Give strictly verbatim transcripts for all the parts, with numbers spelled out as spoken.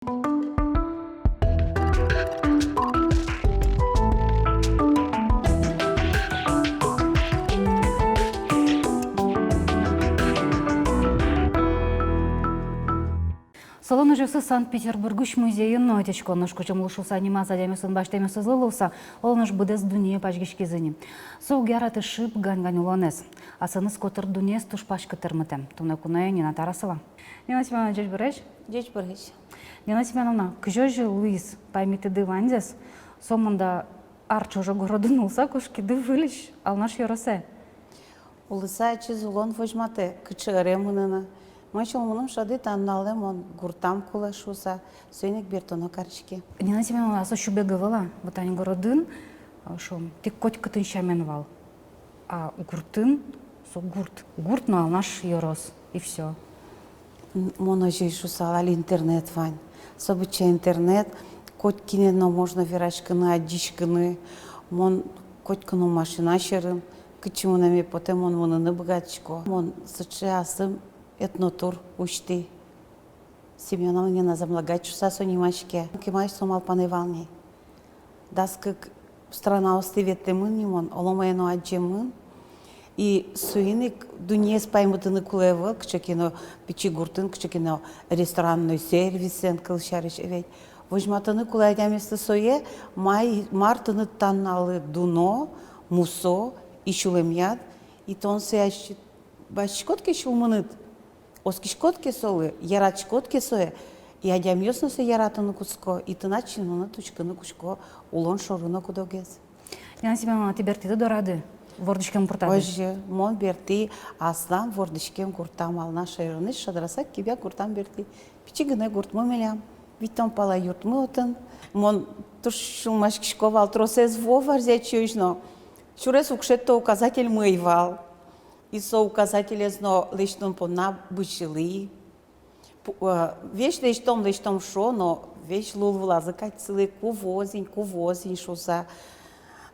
Солэн ужъёсыз Санкт-Петербургысь музейын но ӧтисько. Нош кучемлы шуса нимаз адямиосын басьтэмъёсызлы луса, оло нош быдэс дунне пазьгиськиз ини. Со уг яраты шып, гань-гань улонэз. Асэныз котыр дуннеез туж паськыт тырмытэ. Туннэ куное Нина Тарасова. Нина Семёновна, ӟечбуресь! Ӟечбуресь! Нина Семёновна, кызьы озьы луиз, паймитӥды ваньзэс, сомында ар ӵоже городын улса кошкиды выльысь Алнаш ёросэ? Улыса ачиз улон возьматэ, кыӵе ӧре мыныны. Мон сюлмыным шӧдӥ, та нуналэ мон гуртам кулэ шуса, соин ик бертоно кариськи. Нина Семёновна, а со сюбег ӧвӧл-а? Вот тани городын, а, шуом, тӥ котькытын сямен вал. А гуртын со гурт. Гурт но Алнаш ёрос, и всё. М, мон озьы ик шуысал, али интернет вань. Со быдӟа интернет, котькинэн но можно вераськыны, адӟиськыны. Мон котьку но машина сьӧрын, кытчы мынэме потэ, мон мыныны быгатӥсько. Мон сыӵе асым этнотур усьтӥ. Семёнова Нина, Замлагать шуса со нимаське. Кемалась со малпанэ вал ни. Дас кык странаосты ветлэмын ни мон, оло мае но адӟемын. И соин ик дуннеез паймытыны кулэ ӧвӧл, кыӵе ке но пичи гуртын, кыӵе ке но ресторанной сервисэн, кылсярысь, ведь. Возьматыны кулэ адямиосты сое, май, мар тыныд та нуналлы дуно, мусо и сюлэмъяд, и тон сое ачид басьтӥськод ке сюлмыныд, оскиськод ке солы, яратӥськод ке сое, и адямиос но сое яратыны кутско, и тынад синмыныд учкыны кутско улон шоры но куд-огез. Нина Семёновна, тӥ бертӥды дорады, вордӥськем гуртады? Озьы, мон бертӥ аслам вордӥськем гуртам, Алнаш районысь Шадрасак-Кибьяк гуртам бертӥ. Пичи гинэ гуртмы милям, витьтон пала юртмы отын. Мон туж сюлмаськисько вал, тросэз вуо Варзи-Ятчиозь но. Сюрес укшетто указательмы ӧй вал. И со указателез но лэсьтон понна бызьылӥ. Пу-, э, весь лэсьтом, лэсьтом шуо, но весь лул вылазы кадь сылӥ, ку вуоз ини, ку вуоз ини шуса.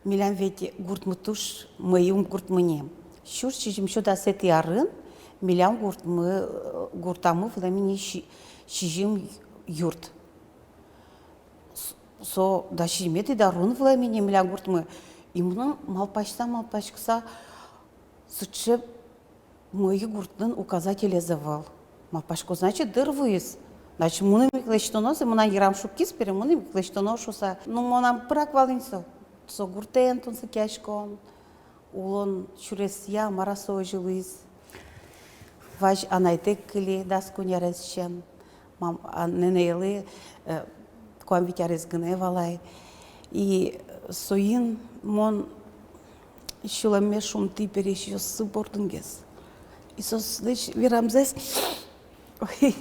Милям ведь гуртмы туж мӧйы гуртмы ни. Сюрс сизьымсю дасэтӥ арын милям гуртмы, э, гуртамы вылэм ини си-, сизьым юрт. С-, со дас сизьыметӥ дорын вылэм ини милям гуртмы. И мыным малпаськыса, малпаськыса, сыӵе мӧйы гуртын указателез ӧвӧл. Малпасько, значит, дыр вуиз. Значит, мыным ик лэсьтоно, со мынам йырам шуккиз, бере мыным ик лэсьтоно шуса. Ну, мынам пырак вал ини со. Со гуртэн тунсыкъяськон, улон сюресъя, мар-а со озьы луиз. Вазь анайтэк кыли дас куинь аресысен. Мам-, а, нэнэелы, э, куамын вить арес гинэ вал ай. И соин мон сюлэмме шунтӥ пересьёссы бордынгес. И соослэсь верамзэс, ой,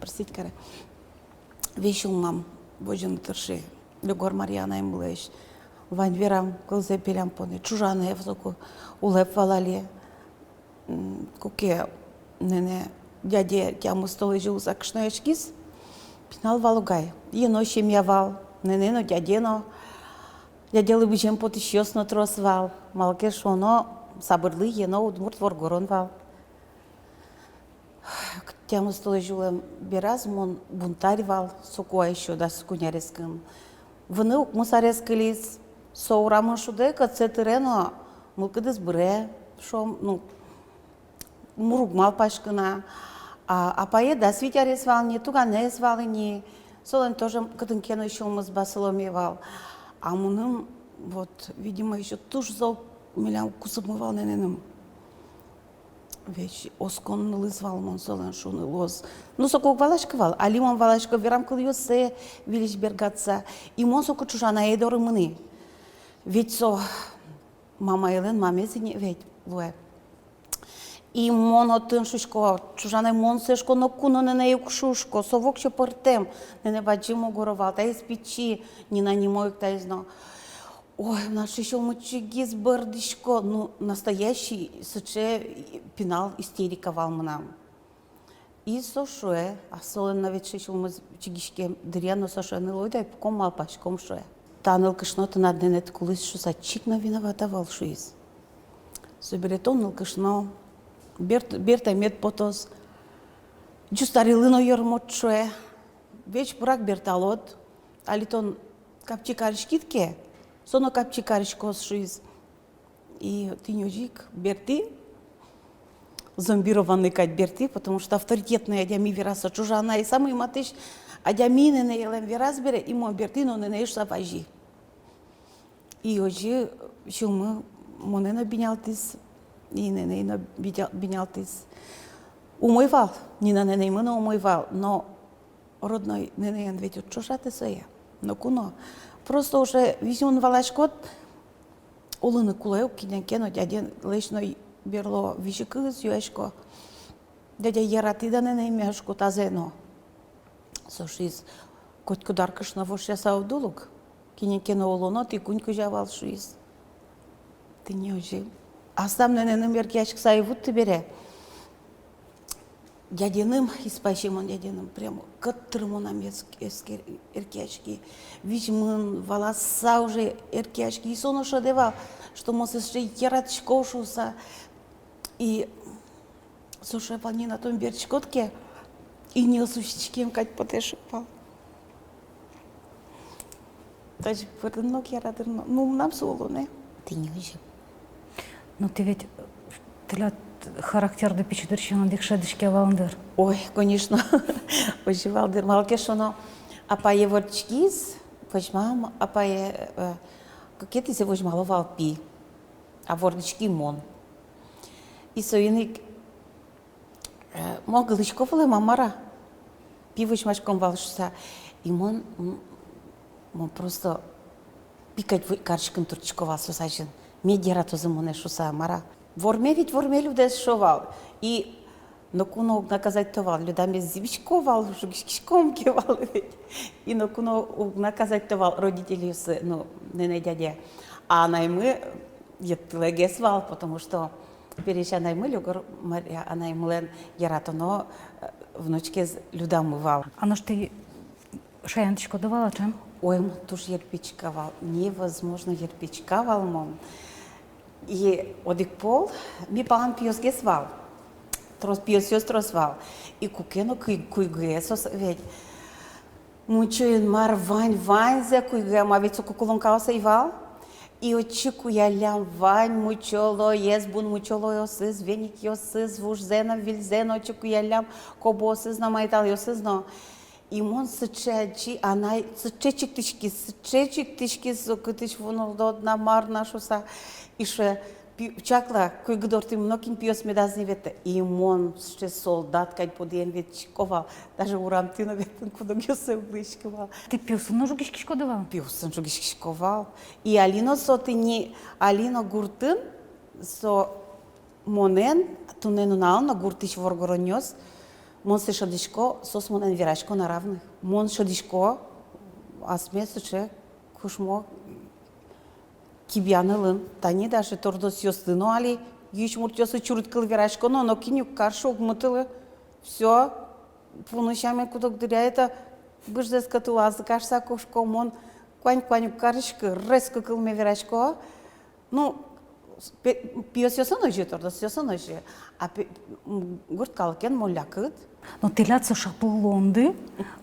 простить каре. Весь улмам возьыны тырши. Егор Марья анаймылэсь. Вань верам кылзэ пелям понэ. Чужанэ высоко улэп вал али. М, куке нэнэ дяде тямыс толэзьлы луыса кышнояськиз, пинал вал уг ай. Ено семья вал, нэнэ но, дяде но. Дяделы бызем потӥсьёс но трос вал. Малы ке шуоно, сабырлы ено удмурт воргорон вал. Тямыс толэзь улэм бераз мон бунтарь вал, соку ай ещё дас куинь арескын. Вынэ укмыс арес кылиз, со урамын шудэ, кӧтсэ тыре но мылкыдыз быре, шуом, ну, мур уг малпаськы на. А апае дас вить арес вал ни, туганэз вал ини, солэн тоже кытын ке но сюлмыз басыломе вал. А мыным, вот, видимо, ещё туж зол милям кусыпмы вал нэнэным. Ведь оскон нылыз вал мон, солэн шуны луоз. Ну, соку уг валаськы вал, али мон валасько, верам кылъёссэ выльысь бергатса. И мон соку чужанае доры мынӥ. Ведь со мамаелэн мамез ини ведь луэ. И мон отын шуисько, чужанай, мон сое, шуисько, ноку но нэнэ уг шу, шуисько, со воксё пӧртэм, нэнэ бадӟым огоро вал, таиз пичи, Нина нимо ик таиз но. Ой, мынам сыӵе сюлмы чигиз, бӧрдӥсько, ну, настоящий сыӵе пинал истерика вал мынам. И со шуэ, а солэн но ведь сыӵе сюлмыз чигиськем дыръя но, со шуэ: нылы, ойдо ай пуком, малпаськом, шуэ. Та нылкышно тынад нэнэд кулӥз шуса чик но виноват ӧвӧл, шуиз. Собере тон, нылкышно, берт-, бертэмед потоз, Ӟустарилы но ёрмод, шуэ. Весь пырак берталод, али тон капчи кариськид ке, со но капчи кариськоз, шуиз. И тӥни озьы ик бертӥ, зомбированный кадь бертӥ, потому что авторитетный адями вераз со ӵоже, анай самый матысь адями нэнэйлэн вераз бере, и мон бертӥ но нэнэй шуса вази. И озьы сюлмы монэ но бинялтӥз, и нэнэй но бинялтӥз. Умой вал, Нина нэнэймы но умой вал, но родной нэнэен ведь уд ӵошаты сое. Ноку но. Просто уже визьмын валаськод, улыны кулэ ук, кинэн ке но дядялэсь но берло визькыз юасько. Дядя, яратӥд-а нэнэйме, шуисько, тазэ но. Со шуиз: котькуд ар кышно вошъяса уд улы ук, кинэн ке но улонод ик куинь кузя вал, шуиз. Тӥни озьы. Аслам нэнэным эркъяськыса ӧй вутты бере, дяденым, Испай Семён дяденым, прям кӧттыр мынам эск-, эскер-, эркъяськи. Визьмын валаса уже эркъяськи. И со но шӧдэ вал, что мон сое яратӥсько шуса. И со шуэ вал: Нина, тон бертӥськод ке, и ньыль усьтӥськем кадь потэ, шуэ вал. Тазьы пырын но яратыр но, ну, мынам со улонэ. Тӥни озьы. Но тӥ ведь, тӥляд характерды пичи дырысен одӥг шӧдӥське вал дыр. Ой, конечно, озьы вал дыр. Малы ке шуоно, апае вордӥськиз, возьмам апае, э, кыкетӥзэ возьмало вал пи, а вордӥськи мон. И соин ик, э, мон гылӥсько вылэм, мар-а, пи возьмаськом вал шуса. И мон, м, мон просто пи кадь ву-, кариськыны турттӥсько вал соос азьын. Мед яратозы монэ шуса, мар-а. Ворме ведь, ворме Людаез, шуо вал. И ноку но уг наказать то вал, Люда, мед зӥбисько вал, жугиськиськом ке вал ведь. И ноку но уг наказать то вал родительёсы, ну, нэнэй, дядя. А анаймы йӧттылэгес вал, потому что пересь анаймы, Лёгор Мария анаймылэн яратоно, э, внучкез Людамы вал. А нош тӥ шаянтӥськоды вал-а, ӵем? Ой, мон туж йырпечка вал, невозможно йырпечка вал мон. И одӥг пол ми палан пиосгес вал, трос, пиосъёс трос вал. И куке но куй-, куйгыез соос ведь. Мунчо-Инмар, вань, ваньзэ куйгыямы, а ведь соку колонкаос ӧй вал. И отчы куяллям вань мунчолоез, бун мунчолоосыз, веникъёсыз, вужзэ но, вильзэ но отчы куяллям, кобыосыз но, майталъёсыз но. И мон сыӵе адӟи, анай сыӵе чигтӥськиз, сыӵе чигтӥськиз, со кытысь вунылод на, мар на шуса. И шуэ: пи-, чакла, куйгы дортӥ мыно, кин пиос медаз ни ветлэ. И мон сыӵе солдат кадь подъен ветлӥсько вал, даже урамтӥ но ветлыны кудогъёсы уг луиськы вал. Тӥ пиосын но жугиськиськоды вал? Пиосын жугиськисько вал. И али но со тӥни, али но гуртын со монэн, туннэ нуналын но гуртысь воргоронъёс, мон сое шӧдӥсько, соос монэн верасько на равных. Мон шӧдӥсько, асме сыӵе кужмо кибьянылын. Тани даже тордосъёслы но али йысь муртъёслы чурыт кыл верасько но, нокин уг карышы, уг мытылы. Всё, пуны сямен кудог дыръя, это быжзэс кӧтылазы карыса кошко, мон куань-куань уг кариськы, резко кылме верасько. Ну, с-, пе-, пиосъёсын озьы, тордосъёсын озьы, а пе-, м, гурт калыкен мон лякыт. Но тӥляд со шаплы луонды,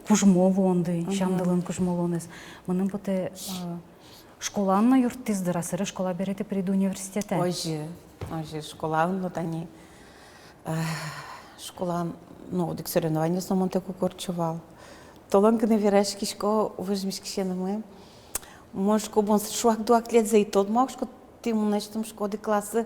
кужмо луонды, мгм, сямдылэн кужмо луонэз. Мыным потэ, э, школаын но юрттӥз дыр, а собере школа бере тӥ пыриды университетэ. Озьы, озьы, школаын но тани, э, школаын, ну, одӥг соревнованиос но монтэк уг ортчо вал. Толон гинэ вераськисько вожмиськисенымы. Мон, шуисько, бон шуак-дуак лезэ ик тодма, шуисько, тӥ мынэсьтым, шуисько, одӥг классы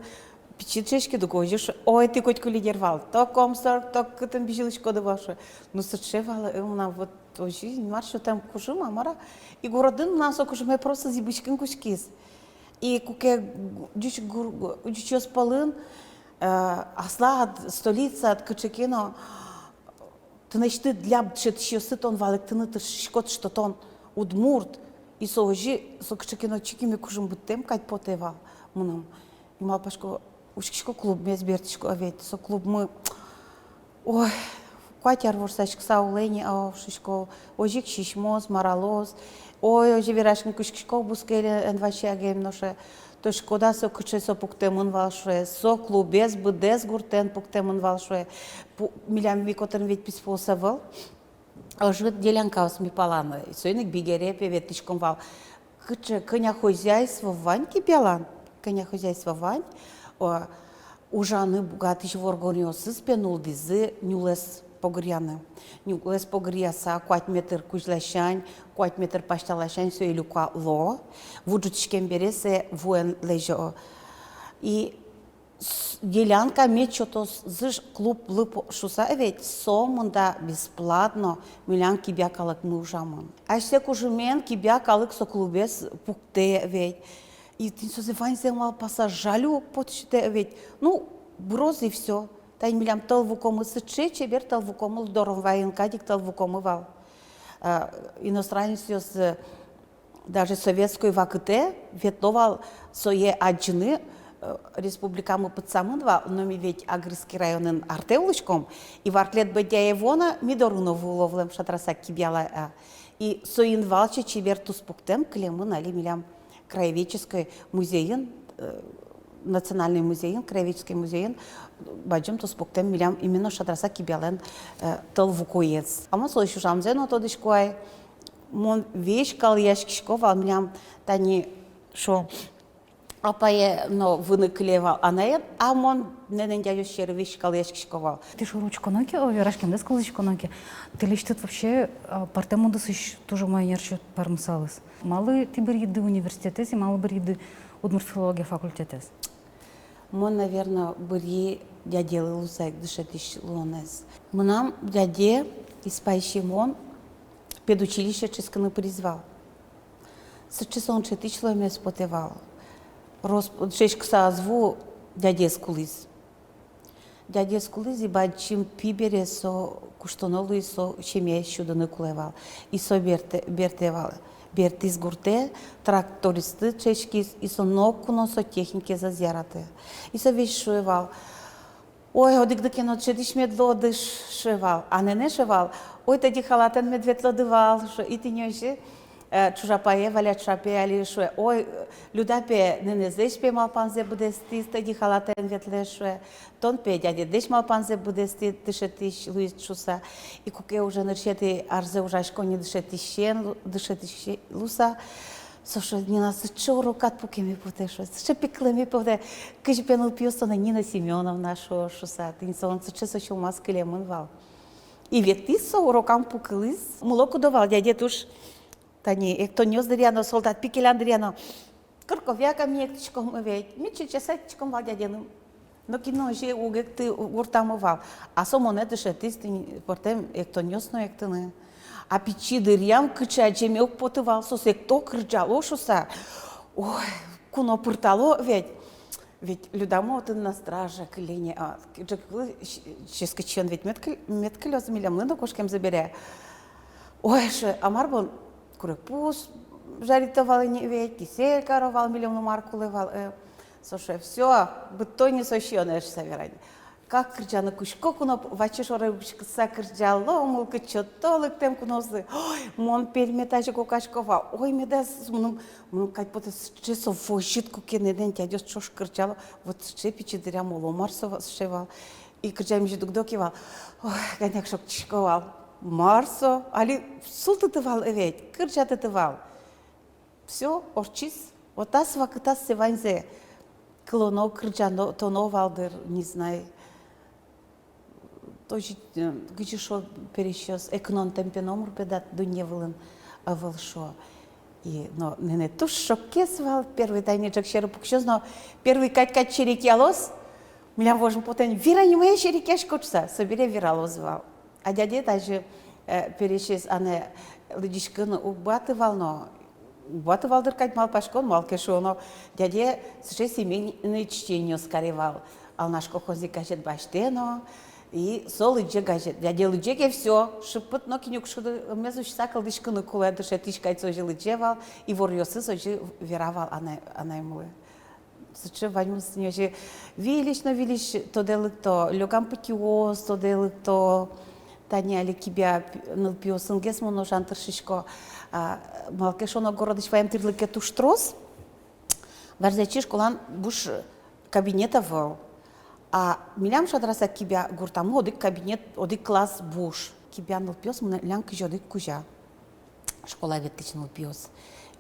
пичи дышетскиды ук, озьы, шуэ. Ой, тӥ котьку лидер вал, то комсорг, то кытын бызьылӥськоды вал, шуэ. Ну, сыӵе вал, э, мынам вот озьы, Инмар сётэм кужым-а, мар-а. И городын мынам со кужымме просто зӥбыськыны кутскиз. И куке гу-, ӟуч гур-, ӟучъёс пӧлын, э, аслад, столицад кыӵе ке но тынэсьтыд ляб дышетӥсьёсты тон валэктыны тыршиськод, что тон удмурт. И со озьы, со кыӵе ке но чик ик кужым быдтэм кадь потэ вал мыным. И малпасько, учкисько, клубмес бертӥсько, а ведь со клубмы, ой, куать ар ворсаськыса улэ ни, а, шуисько, озьы ик сисьмоз, маралоз. Ой, озьы вераськыны кутскисько, бускель эн васе агем, нош, э, тодӥськод-а, со кыӵе со пуктэмын вал, шуэ. Со клубез быдэс гуртэн пуктэмын вал, шуэ. Пу-, милям ми котырын ведь писпуос ӧвӧл. ӧжыт делянкаос ми паланы. Соин ик бигере, пе, ветлӥськом вал. Кыӵе, кӧня хозяйство вань Кибьялан, кӧня хозяйство вань, о, ужаны быгатӥсь воргоронъёсыз, пе, нуллӥзы нюлэс погыръяны. Нюлэс погыръяса, куать метр кузь ласянь, куать метр пасьта ласянь сое люкало, ву ӝутӥськем бере сое вуэн лэзё. И с-, делянка мед сётозы клублы по-, шуса, ведь сомында бесплатно милям Кибья калыкмы ужамын. Асьсэ кужымен Кибья калык со клубез пуктэ ведь. И тӥни созэ ваньзэ малпаса жаль ук потӥське ведь. Ну, быроз и всё. Тани милям тӧл вукомы, сыӵе чебер тӧл вукомы, Доровоын кадь ик тӧл вукомы вал. А, иностранецъёс, э, даже советской вакытэ ветло вал сое адӟыны, э, республикамы пытсамын вал, но ми ведь Агрызский районын артэ улӥськом, и Варклед-Бӧдьяе вуоно, ми доры но вуыло вылэм шадраса Кибьялы, а. И соин валче чебер туспуктэм кылемын али милям краеведческой музейын, э, национальной музейын, краеведческой музейын бадӟым туспуктэм милям именно шадраса Кибьялэн, э, тӧл вукоез. А мон солэсь ужамзэ но тодӥсько ай. Мон весь калъяськисько вал, милям тани шо апае но выны кыле вал анаен, а мон нэнэн дядёс сьӧры весь калъяськисько вал. Тӥ шоры учконо ке, о, вераськемдэс кылзӥськоно ке, тӥлесьтыд вообще, а, пӧртэм удысысь туж умой ӧнерчи пӧрмысалыз. Малы тӥ быръиды университетэз и малы быръиды удмурт филология факультетэз? Мон, наверно, быръи дядеез луыса ик дышетӥсь луонэз. Мынам дяде, Испай Семон, педучилище дышетскыны пыриз вал. Сыӵе со дышетӥсь луэмез потэ вал. Рос-, дышетскыса ӧз вуы, дядеез кулӥз. Дядеез кулӥз, и бадӟым пи бере со куштоно луиз, со семьяез сюдыны кулэ вал. И со бертэ, бертэ вал, бертӥз гуртэ, трактористэ дышетскиз, и со ноку но со техникаез ӧз яраты. И со весь шуэ вал: «Ой, одӥг ке но дышетӥсь мед луоды», — шуэ вал. А нэнэ шуэ вал: «Ой, тӧдьы халатэн мед ветлоды вал», — шуэ. И тӥни озьы, э, чужапае, Валя чужапае али шуэ: «Ой, Люда, пе, нэнэзлэсь, пе, малпанзэ быдэстӥз, тӧдьы халатэн ветлэ, — шуэ. — Тон, пе, дядедлэсь малпанзэ быдэстӥд, дышетӥсь луид шуса». И куке уже нырысетӥ арзэ ужасько ни дышетӥсен, дышетӥсь луса, со шуэ: «Нина, сыӵе урокад пукеме потэ, — шуэ, — сыӵе пиклэме потэ, кызьы, пе, нылпиос тонэ Нина Семёновна шуо шуса». Тӥни солэн сыӵе со сюлмаз кылемын вал. И ветлӥз со, урокам пукылӥз. Мыло-кыдо вал дядед уж. Тани эктонъёс дыръя но, солдат пи келян дыръя но. Кырковъя ке ми эктӥськом ведь, ми чечесатӥськом вал дяденым. Но кин но озьы уг экты гуртамы вал. А со монэ дышетӥз тӥни пӧртэм эктонъёс но эктыны. А пичи дыръям кыӵе адӟеме уг поты вал, соос экто, кырӟало шуса. Ой, куно пыртало ведь. Ведь Людамы отын на страже кылле ни, а, ӝӧклы, ческыт сиён ведь мед кыль-, мед кылёз милемлы но кошкемзэ бере. Ой, шуэ, а мар бон, курегпуз жарито вал ини ведь, кисель каро вал, милемлы мар кулэ вал, э. Со шуэ: «Всё, быдто ни со сиёнэ», — шуса вераны. Как кырӟаны кутско, куно ваче шоры учкыса кырӟало, мылкыд сёто лыктэм куноосты. Ой, мон пельме тазьы кокасько вал. Ой, медаз, мыным, мыным кадь потэ, сыӵе со возьыт, куке нэнэн дядеос ӵош кырӟало. Вот сыӵе пичи дыръям оло мар со ва-, сыӵе вал. И кырӟамзэ дугдо ке вал, ой, кӧня ке шокчисько вал. Мар со, али султыты вал ведь, кырӟатыты вал. Всё, ортчиз. Вот ас вакытаз сое ваньзэ кылоно, кырӟано, тоно вал дыр, не знаю. Тоже, э, кызьы шуо пересьёс, экнонтэм, пе, номыр, пе, дат дунне вылын ӧвӧл шуо. И, но, нэнэ туж шоккес вал, первый тани ӝӧк сьӧры пуксёз но, первый кадь-кадь серекъялоз, милям вожмы потэ ни: «Вера, нимае серекъяськод», — шуса, собере вералоз вал. А дядед азьы, э, пересез анэ лыдӟиськыны уг быгаты вал но, уг быгаты вал дыр кадь малпаськон, малы ке шуоно, дяде сыӵе семейный чтениос каре вал. «Алнаш» колхозной газет басьтэ но, и со лыдӟе газет. Дяде лыдӟе ке, всё, шыпыт, но кин уг шуды, ымез усьыса кылзӥськыны кулэ, дышетӥсь кадь со озьы лыдӟе вал, иворъёсыз озьы вера вал анай-, анаймылы. Сыӵе ваньмыз тӥни озьы выльысь но выльысь тодэ лыкто, лёгам пытьыос тодэ лыкто. Тани али Кибья пи-, нылпиосынгес мон ужаны тыршисько. А, малы ке шуоно, городысь ваем тӥрлыке туж трос. Варзячи школаын буш кабинет ӧвӧл. А милям шадраса Кибья гуртамы одӥг кабинет, одӥг класс буш. Кибьян нылпиос мынам кызь одӥг кузя, школае ветлӥсь нылпиос.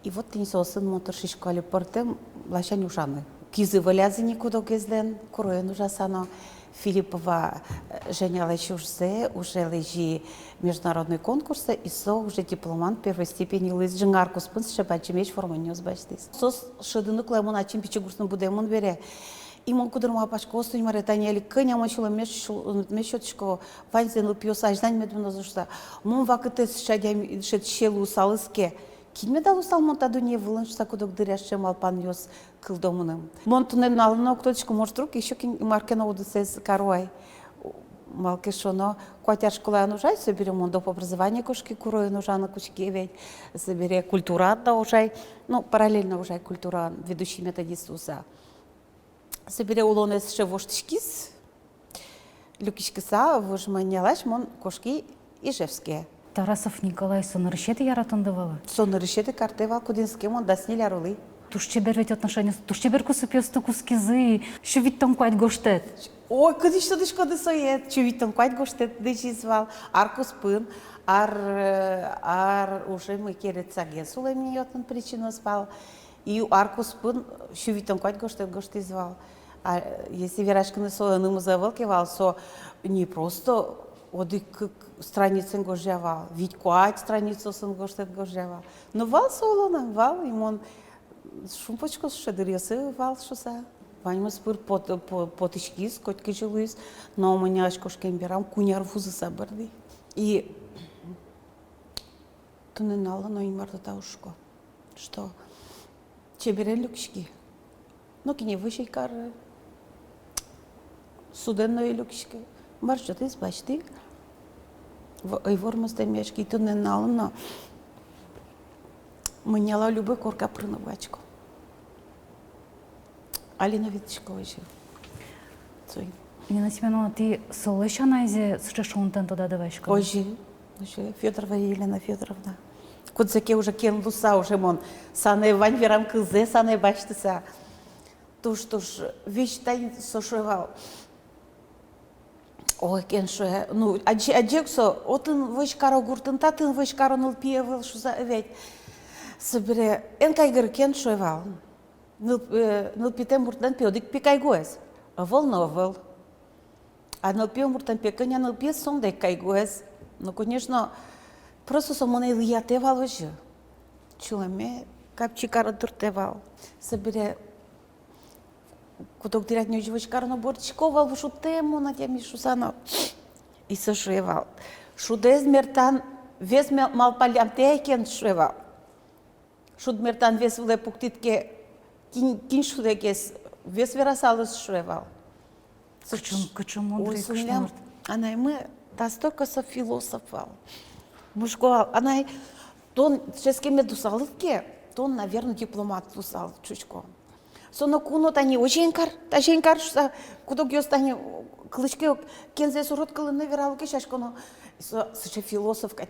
И вот тӥни соосын мон тыршисько али пӧртэм ласянь ужаны. Кизы вӧлязы ни куд-огезлэн, куроен ужаса но. Филиппова, э, Женялэсь ужзэ уже лэзи международной конкурсэ, и со уже дипломант первой степени луиз, ӝыны ар куспын сыӵе бадӟымесь вормонъёс басьтӥз. Соос шӧдыны кулэ, мон ачим пичи гуртын будэмын бере. И мон куддыр малпасько, осто, Инмаре, тани али кӧня мон сюлэмме сю-, сюлэмме сётӥсько, ваньзэ нылпиос азьлань мед мыноз шуса. Мон вакытэз сыӵе адями, сыӵе луысал ке, кин меда луысал мон та дунне вылын шуса, куд-ог дыръя сыӵе малпанъёс кылдо мыным. Мон туннэ нуналын но уг тодӥськы, может, вдруг ещё кин, мар ке но удысэз каро ай. Малы ке шуоно, куать ар школаын ужай, собере мон доп. Образование кошки, куроен ужаны кутски ведь, собере культураын но ужай, ну, параллельно ужай культураын, ведущий методист луыса. Собере улонэз сыӵе воштӥськиз, люкиськыса, вуж Маннялась мон кошки Ижевске. Тарасов Николай со нырысетӥ яратонды вал-а? Со нырысетӥ картэ вал, кудӥныз ке мон дас ньыль ар улӥ. Туж чебер ведь отношениос, туж чебер кусыпъёсты кутскизы, сю витьтон куать гожтэт. Ой, кытысь тодӥськоды сое? Сю витьтон куать гожтэт лэзиз вал, ар куспын, ар, э, ар уже мыйым керетсаген сулэм ни, отын причинаос вал. И ар куспын сю витьтон куать гожтэт гожтӥз вал. А если вераськыны, со ӧнымзэ ӧвӧл ке вал, со не просто одӥг-кык страницаен гожъя вал, вить-куать страницаосын гожтэт гожъя вал. Но вал со улонам, вал, и мон шумпотӥсько, сыӵе дыръёсы вал шуса. Ваньмыз пыр пот-, по-, потӥськиз, котькызьы луиз, но Маннялась кошкем берам куинь ар вузыса бӧрдӥ. И туннэ нуналлы но Инмарлы тау шуисько, что чеберен люкиськи. Нокин ӧй вӧсь ай кары, судэн но ӧй люкиськы. Мар сётӥз, басьтӥ. В-, ӧй вормоз тэмъяськи. Туннэ нуналлы но Маннялы любой корка пырыны быгатӥсько. Али но ветлӥсько озьы. Соин. Нина Семёновна, тӥ солэсь анайзэ сыӵе шонтэн тодады ваиськоды? Озьы, озьы, Фёдорова Елена Фёдоровна. Кудзэ ке уже кен луса, уже мон санэ, вань верам кылзэ санэ басьтыса. Туж, туж, весь тани со шуэ вал. Ой, кен шуэ, ну, адӟе-, адӟе ук со, отын вӧсь каро гуртын, татын вӧсь каро нылпи ӧвӧл шуса ведь. Собере, эн кайгыры, кен шуэ вал. Ныл-, э, нылпитэм муртлэн пе одӥг пе кайгуэз. Ӧвӧл но ӧвӧл. А нылпиё муртлэн пе кӧня нылпиез, сомында ик кайгуэз. Ну, конечно, просто со монэ лыятэ вал озьы. Сюлэмме капчи каро туртэ вал. Собере куд-ог дыръя тӥни озьы вӧсь каро но бӧрдӥсько вал, шудтэм мон адями шуса но. И со шуэ вал. Шудэз мертан вес ме-, малпаллямтэ ай кен, шуэ вал. Шуд мертан вес вылэ пуктӥд ке, кин, кин шудэгес вес верасалыз, шуэ вал. Кыӵе, кыӵе мудрый, ой, кыӵе мудрый. Анаймы настолько со философ вал. Мон шуисько вал, анай, тон дышетскемед луысалыд ке, тон, наверно, дипломат луысал, шуисько. Со ноку но тани озьыен кар, тазьыен кар шуса, куд-огъёс тани кылӥське ук, кензэс урод кылын но верало ке, шуисько но, со сыӵе философ кадь.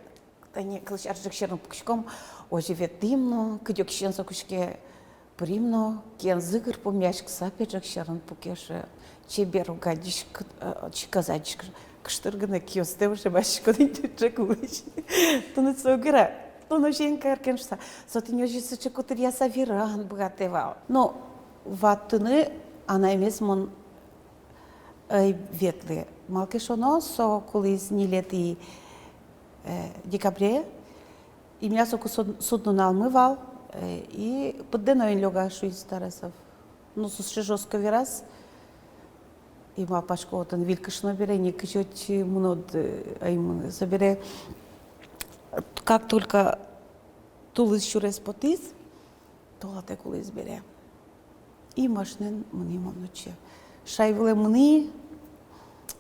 Тани кылсярысь, ӝӧк сьӧрын пукиськом, озьы ветлӥм но, кыдёкысен со кутске, пырим но, кен зыгыр пумъяськыса пе ӝӧк сьӧрын пуке, шуэ, чебер уг адӟиськы, э, чик ӧз адӟиськы, кыштыр гинэ киостэ уже басьтӥськод ини ӝӧк вылысь. Тыныд со уг яра, тон озьыен кар кен шуса. Со тӥни озьы сыӵе котыръяса вераны быгатэ вал. Но ватыны анаймес мон ӧй ветлы. Малы ке шуоно, со кулӥз ньылетӥ, э, декабре. И милям соку суд-, суд нуналмы вал, э, и пыддэ но эн лёга, шуиз Тарасов. Ну, со сыӵе жёстко вераз. И малпасько, отын виль кышно бере, ни кызь отчы мынод, э, ӧй мыны. Собере, как только тулыс сюрес потӥз, толалтэ кулӥз бере. И машинаен мынӥ мон отчы. Шай вылэ мынӥ.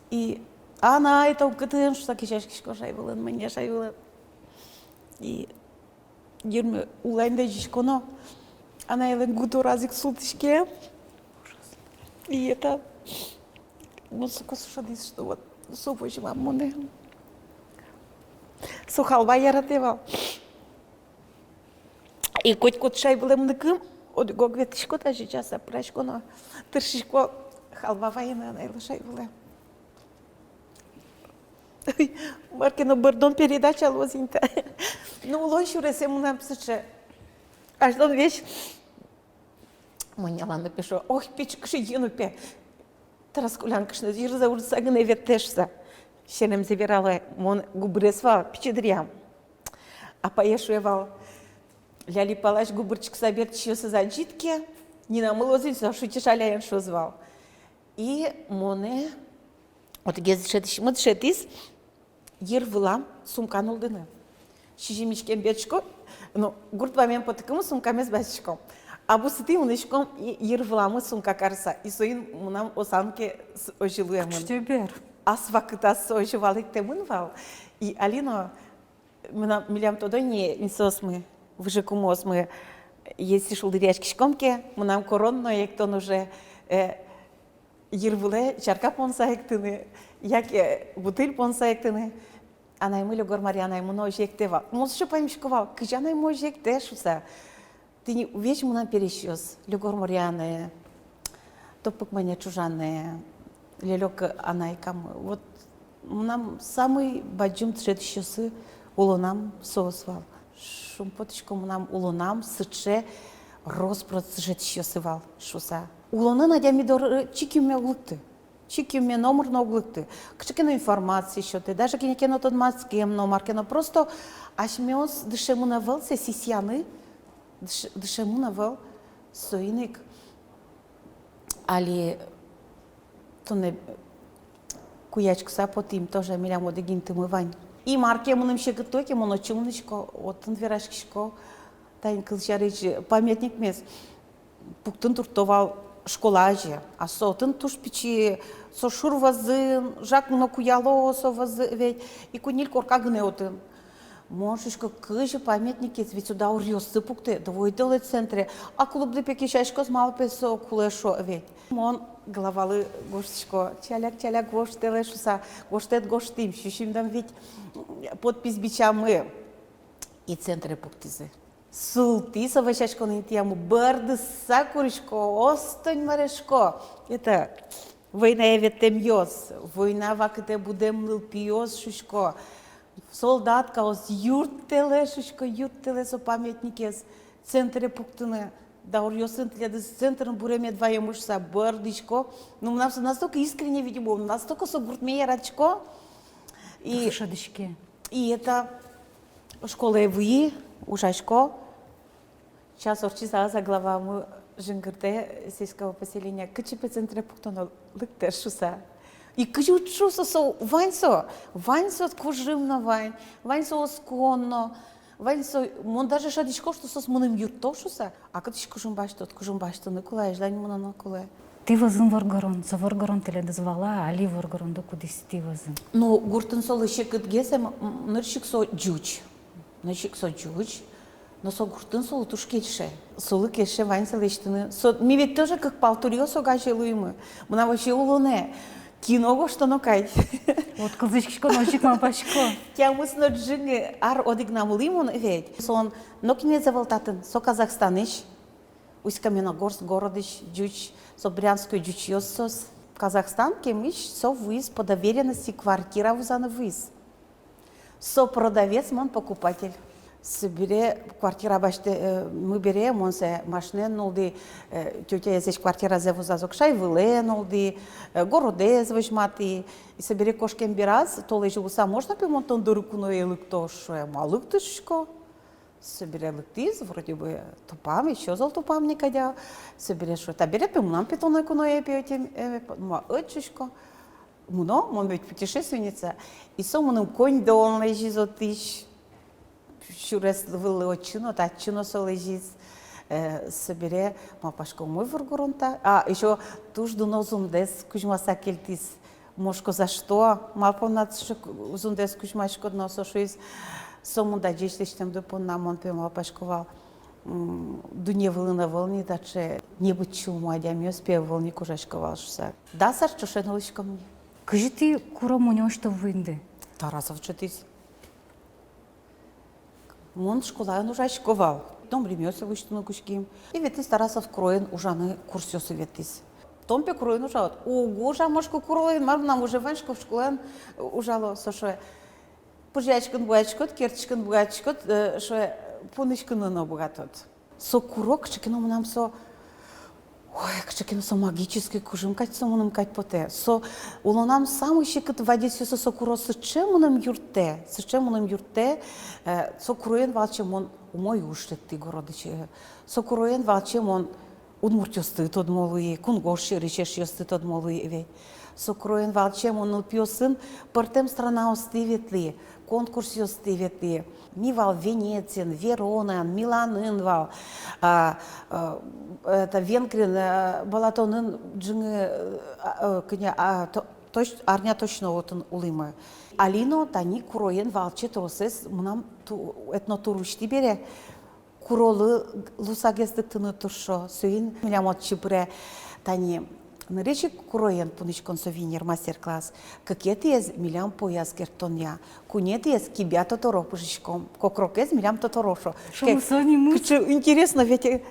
И анай, тон кытын шуса кесяськисько шай вылын, мынэ шай вылын. И йырме улань лэзисько но, анайлэн гудораз ик султӥське. И это, мон соку шӧдӥ, что вот со возьма монэ. Со халва яратэ вал. И котькуд шай вылэ мыныкым, одӥг-ог ветлӥсько, тазьы часа пырасько но, тыршисько халва вайыны анайлы шай вылэ. Мар ке но бӧрдон передача луоз ини та. Ну, улон сюресэ мынам сыӵе. Азьлон весь. Моняланы пе шуо: ой, пичи кыӵе йӧно пе. Тырас кулян кышноез йырзэ ужаса гинэ ветлэ шуса. Синэмзэ вералэ, мон губырес вал пичи дыръям. Апае шуэ вал: Лялипалась губырчикса бертӥсьёсыз адӟид ке, Нинамы луоз ини со шутишаляен, шуоз вал. И монэ одӥгез дышетӥсьмы дышетӥз йыр вылам сумка нуллыны. Сизьым иськем бертӥськом, ну, гурт вамен потыкумы сумкамес басьтӥськом. А бусыетӥ мынӥськом и йыр выламы сумка карыса. И соин мынам осанке с-, озьы луэмын. Кыӵе чебер. Ас вакытаз со озьы валэктэмын вал. И али но мынам, милям тодо ини, ини соосмы, выжыкумыосмы, если шулдыръяськиськом ке, мынам корон но эктон уже, э, йыр вылэ чарка понса эктыны, яке бутыль понса эктыны. Анаймы, Лёгор Марианаймы но озьы эктэ вал. Мон сыӵе паймисько вал, кызьы анаймы озьы эктэ шуса. Тӥни весь мынам пересьёс: Лёгор Марианэ, Топык Маня чужанэ, Лёлёк анайкамы. Вот мынам самый бадӟым дышетӥсьёсы улонам соос вал. Шумпотӥсько, мынам улонам сыӵе рос-прос дышетӥсьёсы вал шуса. Улонын адями доры чик юнме уг лыкты. Чик юнме номыр но уг лыкты. Кыӵе ке но информация сётэ, даже кинэ ке но тодматскем но, мар ке но, просто асьмеос дышемын ӧвӧл сое сисьяны, дыш-, дышемын ӧвӧл. Соин ик али туннэ куяськыса потӥм, тоже милям одӥг интымы вань. И мар ке мыным секыт луэ ке, мон отчы мынӥсько, отын вераськисько. Тани кылсярысь, памятникмес пуктыны туртто вал школа азе. А со отын туж пичи, со шур вӧзын, жаг но куяло со вӧзы ведь, и куинь-ньыль корка гинэ отын. Мон шуисько, кызьы памятникез, ведь со дауръёсты пуктэ, да вуэ тӥледлы центре, а клубды пе кесяськоз, малы пе со кулэ шуо ведь. Мон главалы гожтӥсько, чаляк, чаляк, гожтэлэ шуса, гожтэт гожтӥм, сю сизьымдон вить подпись бичамы, и центре пуктӥзы. Султӥ со вӧсяськон интыямы, бӧрдыса курисько, остонь маре шуисько. Это войнае ветлэмъёс, война вакытэ будэм нылпиос шуисько. Солдаткаос, юрттэлэ шуисько, юрттэлэ со памятникез центре пуктыны. Дауръёсын тӥледыз центрын буре мед ваемы шуса бӧрдӥсько. Ну, мынам со настолько искренне, видимо, настолько со гуртме яратӥсько. И шӧдӥське. И это школае вуи, ужасько. Час ортчиз, а главамы жингыртэ сельского поселения: кытчы пе центре пуктоно, лыктэ шуса. И кызьы уд шу со, со вань со, вань со кужым но вань, вань со оскон но, вань со, мон даже шӧдӥсько, что соос мыным юртто шуса. А кытысь кужым басьтод, кужым басьтыны кулэ, азьлань мыноно кулэ. Тӥ вӧзын воргорон, со воргорон тӥледыз вал-а, али воргоронды кудӥз тӥ вӧзын? Ну, гуртын солы секытгес, м, м, нырысь ик со ӟуч. Нырысь ик со ӟуч, но со гуртын солы туж кельше. Солы кельше ваньзэ лэсьтыны. Со, ми ведь тоже кык пал туръёс огазе луимы. Мынам вообще улонэ кино гожтоно кадь. Вот кылзӥськисько но озьы ик малпасько. Тямыс но ӝыны ар одӥгнам улӥ мон ведь. Солэн нокинэз ӧвӧл татын, со Казахстанысь. Усть-Каменогорск городысь ӟуч, со брянской ӟучъёс соос. Казахстан кемысь со вуиз по доверенности квартира вузаны вуиз. Со продавец, мон покупатель. Собере квартира басьтэ, э, мы бере, мон сое машинаен нуллӥ, э, тётяез квартиразэ вузаз ик, шайвылэ нуллӥ, э, городэз возьматӥ. И собере кошкем бераз, толэзь луыса: можно пе мон тон доры куное лыкто, шуэ. Ма, лыкты, шуисько. Собере лыктӥз, вроде бы тупам, ещё зол тупам ни кадь. Собере шуэ: табере пе мынам пе тонэ куное пе ӧтем, э, ма, ӧт, шуисько. Мыно, мон ведь путешественница. И со мыным коньдон лэзиз отысь. Сюрес выллы отчы но, татчы но со лэзиз. Э, собере малпасько, умой воргорон та. А, ещё туж дуно зундэс кузьмаса кельтӥз. Мошко, за что? Мар понна таӵе зундэс кузьмаськод? Но со шуиз: сомында ӟеч лэсьтэмды понна мон пе малпасько вал, м, дунне вылын ӧвӧл ни таӵе небыт сюлмо адямиос пе, ӧвӧл ни, ужасько вал шуса. Дас ар ӵошен улӥськом ни. Кызьы тӥ куро мунёысьтыз вуинды? Тарасов дышетӥз. Мон школаын ужасько вал, дом ремёсел усьтыны кутским. И ветлӥз Тарасов куроын ужаны, курсъёсы ветлӥз. Тон пе куроын ужалод? Уг ужа, мон шуисько, куроын, мар мынам уже вань, шуисько, школаын ужало. Со шуэ: пыжъяськыны быгатӥськод, керттӥськыны быгатӥськод, э, шуэ, пуныськыны но быгатод. Со куро кыӵе ке но мынам со, ой, кыӵе ке но со магической кужым кадь со мыным кадь потэ. Со улонам самой секыт вадесъёсы со куро сыӵе мыным юрттэ, сыӵе мыным юрттэ, э, со куроен валче мон умой уж шедьтӥ городысь, э, со куроен валче мон удмуртъёсты тодмо луи, кунгож сьӧрысь эшъёсты тодмо луи ведь. Со куроен валче мон нылпиосын пӧртэм странаосты ветлӥ, конкурсъёсты ветлӥ. Ми вал Венециын, Веронаын, Миланын вал, а, а, это, Венгриын, а, Балатонын ӝыны, а, а, кӧня, а, то-, точ-, арня точно отын улӥмы. Али но тани куроен валче тросэз мынам ту-, этнотур усьтӥ бере, куролы луысагес лыктыны тыршо. Соин милям отчы пыре тани нырысь ик куроен пуныськон, сувенир, мастер-класс. Кыкетӥез милям пояс керттонъя. Куинетӥез кибя тоторо пыжиськом. Кокрокез милям тоторо шуо. Шуом, со нимыз. Кыӵе интересно ведь, э,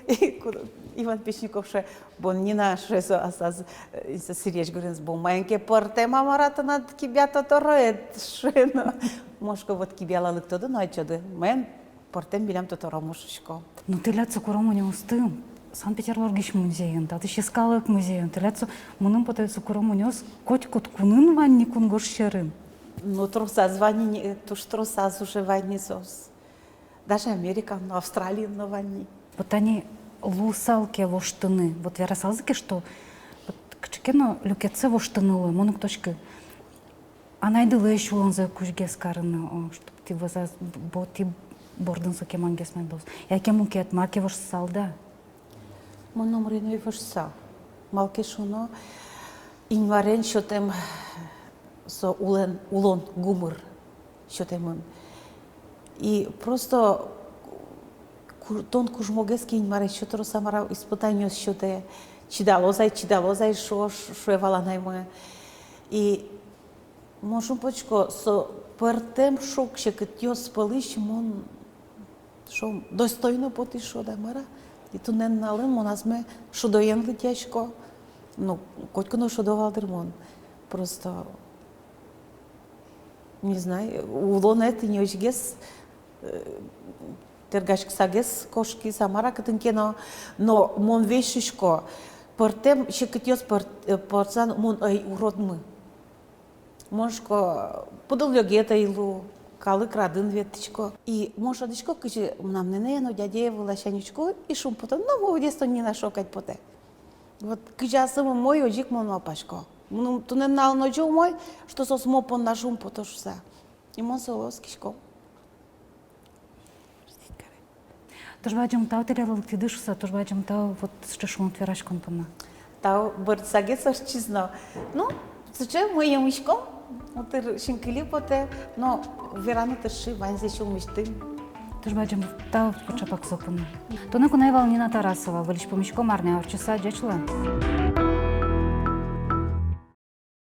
Иван Печников шуэ: «Бон, Нина, — шуэ, — со асаз, э, со сӥресь гуреныз, бон, маин ке пӧртэм-а, мар-а, тынад кибя тотороед?» — шуэ но. Мон шуисько: «Вот кибяла лыктоды но адӟоды, маин пӧртэм милям тоторомы», — шуисько. Но тӥляд со куро мунёосты Санкт-Петербургысь музейын, татысь йӧскалык музейын, тӥляд со, мыным потэ, со куро мунёос котькуд кунын вань ни, кунгож сьӧрын. Но тросаз вань ни, туж тросаз уже вань ни соос. Даже Америкаын но, Австралиын но вань ни. Вот тани луысал ке воштыны, вот верасалзы ке, что вот кыӵе ке но люкетсэ воштыны луэ, мон уг тодӥськы. Анайдылэсь улонзэ кузьгес карыны, о, чтоб тӥ вӧзаз, бо-, тӥ бордын со кемангес мед луоз. Яке мукет, мар ке воштысал, да? Мон номыр но ӧй воштысал. Малы ке шуоно, Инмарен сётэм со улон, улон гумыр сётэмын. И просто ку-, тон кужмогес ке Инмар эшшо трос, мар-а, испытаниос сётэ, чидалоз ай, чидалоз ай, шуо, шуэ вал анаймы. И мон шумпотӥсько, со пӧртэм шуг-секытъёс пӧлысь мон, шуом, достойно потӥ, шуод-а, мар-а. И туннэ нуналын мон асме шудоен лыдъясько. Ну, котьку но шудо вал дыр мон. Просто, не знаю, улонэ тӥни озьыгес, э, тыргаськысагес кошкиз, а мар-а, кытын ке но. Но мон весь шуисько, пӧртэм секытъёс пӧрт-, э, пӧртса но мон ӧй уродмы. Мон шуисько, пыдулъёгет ӧй лу, калык радын ветлӥсько. И мон шӧдӥсько, кызьы мынам нэнэе но дядяе выласянь учко и шумпото: «Ну, молодец, тон, Нина, шуо кадь потэ». Вот кызьы асьмеос умой, озьы ик мон малпасько. Мыным туннэ нуналын озьы умой, что соос мон понна шумпото шуса. И мон солы оскисько. Туж бадӟым тау тӥледлы лыктӥды шуса, туж бадӟым тау вот сыӵе шумпотон вераськон понна. Тау, бӧрдысагес ортчиз но. Ну, сыӵе мӧйымиськом, утыр синкыли потэ, но вераны тырши ваньзэ сюлмысьтым. Туж бадӟым тау чапак со понна. Туннэ куное вал Нина Тарасова, выльысь пумиськом арня ортчыса, ӟеч луэ.